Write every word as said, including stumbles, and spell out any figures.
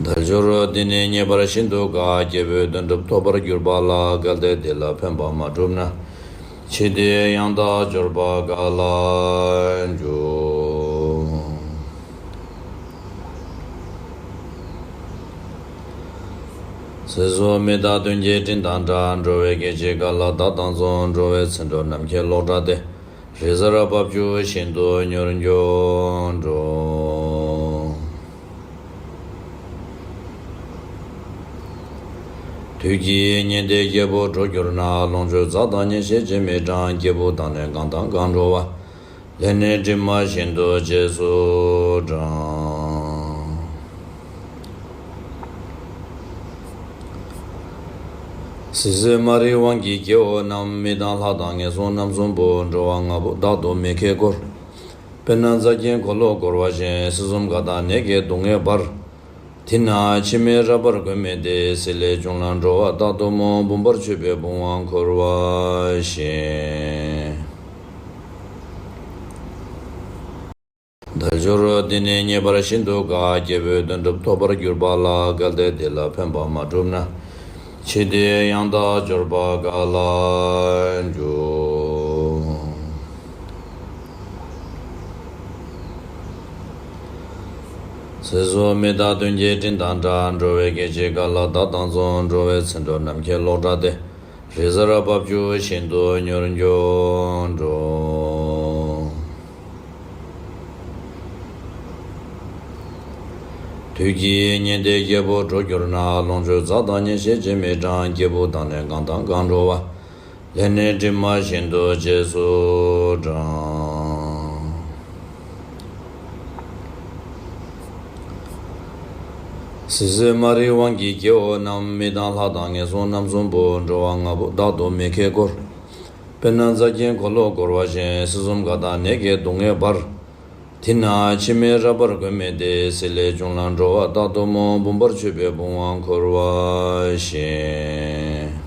དལ་འབྱོར་འདི་ནི་ཉེས་པར་ཤིན་ཏུ་དཀའ། སྐྱེས་བུའི་དོན་སྒྲུབ་ཐོབ་པར་གྱུར་པ་ལ། གལ་ཏེ་འདི་ལ་ཕན་པ་མ་བསྒྲུབས་ན། ཕྱིས་དེ་ཡང་དག་འབྱོར་པ་ག་ལ་འགྱུར། ཟས་སུ་མི་རྟག་དོན་གྱི་སྤྲིན་དང་འདྲ། འགྲོ་བའི་སྐད་ཅིག་ག་ལ་བདག་དང་མཚུངས། འགྲོ་བའི་ཚེ་འགྲོ་ནམ་མཁའི་གློག་འདྲ་སྟེ། རི་གཟར་འབབ་ཆུ་བཞིན་དུ་མྱུར་འགྱུར་འགྲོ། དུས་ཀྱིས་ཉེན་ཏེ་རྒྱལ་པོ་འགྲོ་གྱུར་ན། ལོངས་སྤྱོད་རྫས་དང་ཉེར་ཞག་ཅིས་མི་འགྲང་། སྐྱེས་བུ་དང་ནི་གང་དང་གང་འགྲོ་བ། ལས་ནི་གྲིབ་མ་བཞིན་དུ་རྗེས་སུ་འབྲང་། ཟས་ཟོས་མ་རིག་དབང་གིས་སྐྱེ་བོ་རྣམས། མི་དང་ལྷ་དང་ངན་སོང་རྣམ་གསུམ་པོ། འགྲོ་བ་ལྔ་པོ་རྟག་ཏུ་མི་ཁེགས་འཁོར། དཔེར་ན་རྫ་མཁན་འཁོར་ལོ་བསྐོར་བ་བཞིན། སྲིད་གསུམ་དགའ་དང་ནད་ཀྱི་སྡུག་བསྔལ་བར། དེ་ན་ཕྱི་མའི་རབ་བར་དགོས་མེད་དེ། ཟས་ལས་བྱུང་ལ་འགྲོ་བ་རྟག་ཏུ་རྨོངས། བུམ་པར་ཆུད་པས་བུང་བ་འཁོར་བ་བཞིན། དལ་འབྱོར་འདི་ནི་ཉེས་པར་ཤིན་ཏུ་དཀའ། སྐྱེས་བུའི་དོན་སྒྲུབ་ཐོབ་པར་གྱུར་པ་ལ། གལ་ཏེ་འདི་ལ་ཕན་པ་མ་བསྒྲུབས་ན། ཕྱིས་དེ་ཡང་དག་འབྱོར་པ་ག་ལ་འགྱུར། ཟས་སུ་མི་རྟག་དོན་གྱི་སྤྲིན་དང་འདྲ། འགྲོ་བའི་སྐད་ཅིག་ག་ལ་བདག་དང་མཚུངས། འགྲོ་བའི་ཚེ་འགྲོ་ནམ་མཁའི་གློག་འདྲ་སྟེ། རི་གཟར་འབབ་ཆུ་བཞིན་དུ་མྱུར་འགྱུར་འགྲོ། དུས་ཀྱིས་ཉེན་ཏེ་རྒྱལ་པོ་འགྲོ་གྱུར་ན། ལོངས་སྤྱོད་རྫས་དང་ཉེར་ཞག་ཅིས་མི་འགྲང་། སྐྱེས་བུ་དང་ནི་གང་དང་གང་འགྲོ་བ། ལས་ནི་གྲིབ་མ་བཞིན་དུ་རྗེས་སུ་འབྲང་། ཟས་ཟོས་མ་རིག་དབང་གིས་སྐྱེ་བོ་རྣམས། མི་དང་ལྷ་དང་ངན་སོང་རྣམ་གསུམ་པོ། འགྲོ་བ་ལྔ་པོ་རྟག་ཏུ་མི་ཁེགས་འཁོར། དཔེར་ན་རྫ་མཁན་འཁོར་ལོ་བསྐོར་བ་བཞིན། སྲིད་གསུམ་དགའ་དང་ནད་ཀྱི་སྡུག་བསྔལ་བར། དེ་ན་ཕྱི་མའི་རབ་བར་དགོས་མེད་དེ། ཟས་ལས་བྱུང་ལ་འགྲོ་བ་རྟག་ཏུ་རྨོངས། བུམ་པར་ཆུད་པས་བུང་བ་འཁོར་བ་བཞིན།